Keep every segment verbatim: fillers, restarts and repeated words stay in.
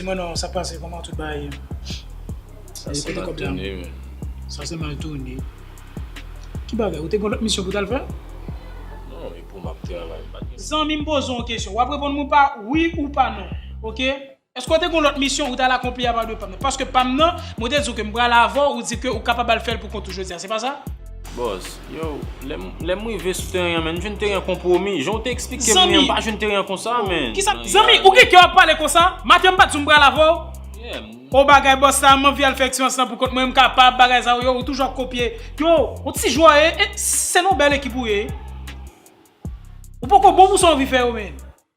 Mwen non, sa pase kòman tout bagay ye? Sa se mal toune, men. Sa se mal toune. Ki bagay? Ou te gen lòt misyon pou t al fè? Non, e pou m ap travay, m pa t gen. Zanmi m poze yon kesyon. W ap reponn mwen pa wi ou pa non. Oke? Èske w te gen lòt misyon ou t al akonpli apa de pa m nan? Paske pa m nan, mwen te di w ke m pral avè w, ou di ke ou kapab al fè l pou kont ou jodi a. Se pa sa? Bòs, yo, lè m, lè m rive sou teren an, men, m jwenn teren an konpwomi. Jan w te eksplike m li an, m pa jwenn teren an konsa, men. Kisa? Zanmi, ou gen kè w ap pale konsa? Maten m pa t di w m pral avè w? Yeah, m- O bagay bòs la, m anvi al fè eksperyans lan pou kont mwen, m kapab bagay sa yo, ou toujou ap kopye. Yo, ou ti jwè, e, e, se nan yon bèl ekip ou ye. Ou poko bon pou sa w anvi fè yo, men.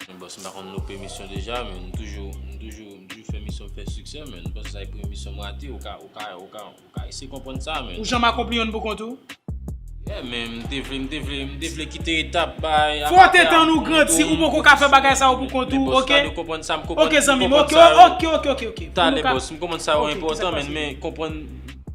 Men bòs, m pa konn loupe misyon deja, men m toujou, m toujou, m toujou fè misyon m fè siksè, men m panse sa e premye misyon m rate, ou ka, ou ka, ou ka, ou ka eseye konprann sa, men. Ou janm akonpli yonn pou kont ou? Yeah, men m te vle, m te vle, m te vle kite etap bay. Fò te tann ou grandi, ou poko ka fè bagay sa yo pou kont ou, oke? Oke, zanmi m, oke, oke, oke, oke. Talè bòs, m konprann sa yo enpòtan, men, men konprann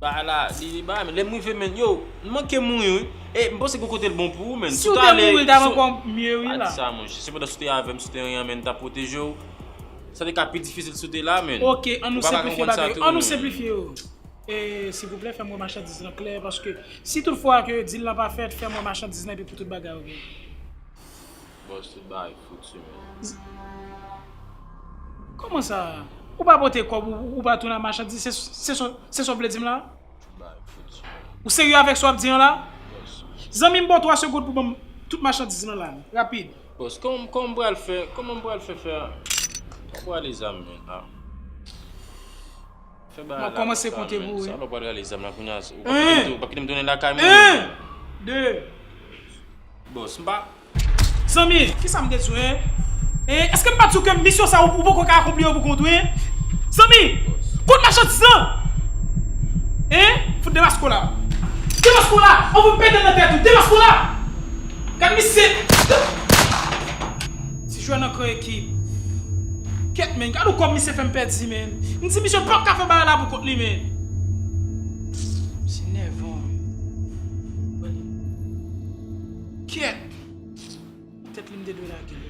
bagay la, li, li bagay, men lè m rive, men, yo, m manke mouri, wi. E m panse gen kote l bon pou ou, men. Si w te mouri, l ta ankò mye, wi, la. Pa di sa, monchè. Se pandan si w te avè m sou teren an, men, m t ap pwoteje w. Sa te ka pi difisil si w te la, men. Oke, ann nou senplifye bagay yo. Ann nou senplifye yo. E, silvouplè, fè m wè machandiz lan klè, paske si toutfwa ke deal lan pa fèt, fè m wè machandiz lan epi pou tout bagay, oke? Bòs, tout bagay fouti, men. Kòman sa? Ou pa pote kòb, ou, ou pa tounen ak machandiz, se, se, se, se sa w vle di m la? Bay fouti. Ou serye avèk sa w ap di an la? Yes. Zanmi m, ba w twa segonn pou ban m tout machandiz lan la, rapid. Bòs, kòman, kòman m pral fè, kòman m pral fè fè a? Ou pral ale zam, men, la. Fè bagay la konsa, men. Mwen kòmanse konte pou ou, wi. Sa lè w pral ale zam la kounye a, ou p ap kite m, ou p ap kite m tounen lakay mwen. En! De. Bòs, m pa Zanmi, kisa m te di w, en? En, èske m pa di w ke misyon sa ou, ou poko ka akonpli yo pou kont ou, en? Zanmi, kot machandiz lan? En? Fout demaske w la. Demaske w la! Anvan m pete nan tèt ou, demaske w la! Gad misye! Ti jwè nan gran ekip. Kèt, men, gad yon kòb misye fè m pèdi, men. M di misye p ap ka fè bagay la pou kont li, men. Misye nèvan, men. Kèt! Tèt li m te dwe lage l.